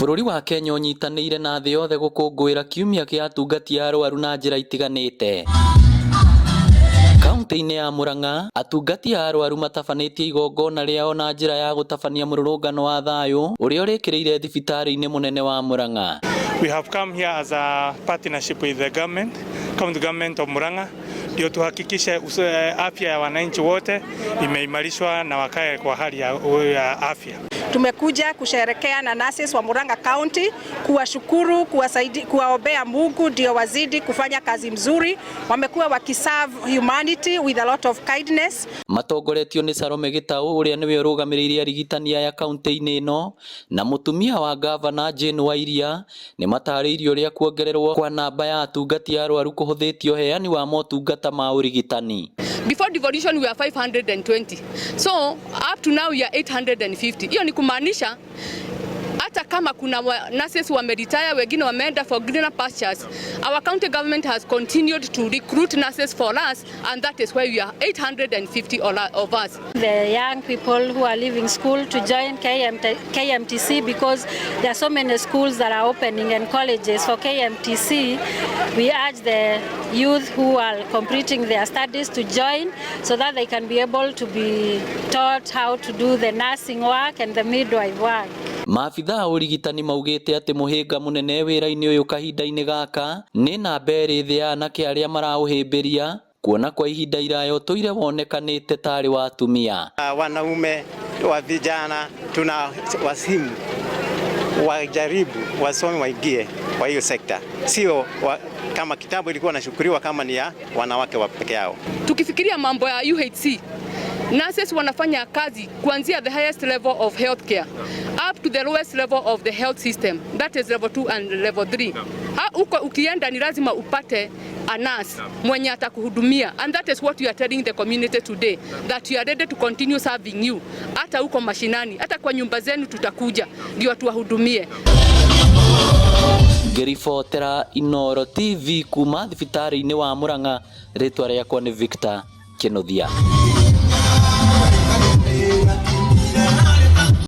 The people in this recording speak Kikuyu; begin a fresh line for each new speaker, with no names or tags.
Bũrũri wa Kenya ũnyitanĩire na thĩ yothe gũkũngũĩra kiumia kĩa atungati a arwaru na njĩra itiganĩte. Kaunti-inĩ ya Murang'a, atungati a arwaru matabanĩtie igongona rĩao na njĩra ya gũtabania mũrũrũngano wa thayũ ũrĩa ũrĩkĩrĩire thibitarĩ-inĩ mũnene wa Murang'a.
We have come here as a partnership with the government, county government of Murang'a, ndio tuhakikishe afya ya wananchi wote imeimarishwa na wakae kwa hali ya afya.
Tumekuja kusherekea na nurses wa Murang'a County, kuwashukuru, kuwasaidi, kuwaombea Mungu ndio wazidi kufanya kazi mzuri. Wamekuwa wakiserve humanity with a lot of kindness.
Matongoretio nĩ Salome Gĩtaũ ũrĩa nĩwe ũrũgamĩrĩire arigitani aya kaunti-inĩ ĩno na mũtumia wa gavana Jane Wairia nĩ matarĩirie ũrĩa kuongererwo kwa namba ya atungati a arwaru kũhũthĩtie ũheani wa motungata ma ũrigitani.
Before devolution we are 520. So up to now we are 850. Hiyo ni kumaanisha hata kama kuna nurses wameretire, wengine wameenda for greener pastures, our county government has continued to recruit nurses for us, and that is why we are 850 of us.
The young people who are leaving school to join KMT, KMTC, because there are so many schools that are opening and colleges for KMTC. We urge the youth who are completing their studies to join so that they can be able to be taught how to do the nursing work and the midwife work.
Maabitha a ũrigitani maugĩte atĩ mũhĩnga mũnene wĩra-inĩ ũyũ kahinda-inĩ gaka nĩ namba ĩrĩ thĩ ya anake arĩa maraũhĩmbĩria kuona kwa ihinda iraya ũtũire wonekanĩte tarĩ wa atumia.
Wanaume wa vijana tuna wasimu wajaribu wasome waingie kwa hiyo sekta, sio kama kitambo ilikuwa nashukuriwa kama ni ya wanawake wa peke yao.
Tukifikiria mambo ya UHC, nurses wanafanya kazi kuanzia the highest level of healthcare up to the lowest level of the health system, that is level 2 and level 3. Ha, uko ukienda ni lazima upate a nurse mwenye atakuhudumia, and that is what we are telling the community today, that we are ready to continue serving you. Hata huko mashinani, hata kwa nyumba zenu tutakuja ndio tuwahudumie.
Ngĩribotera Inooro TV kuma thibitarĩ-inĩ wa Murang'a, rĩtwa rĩakwa nĩ Victor Kinuthia.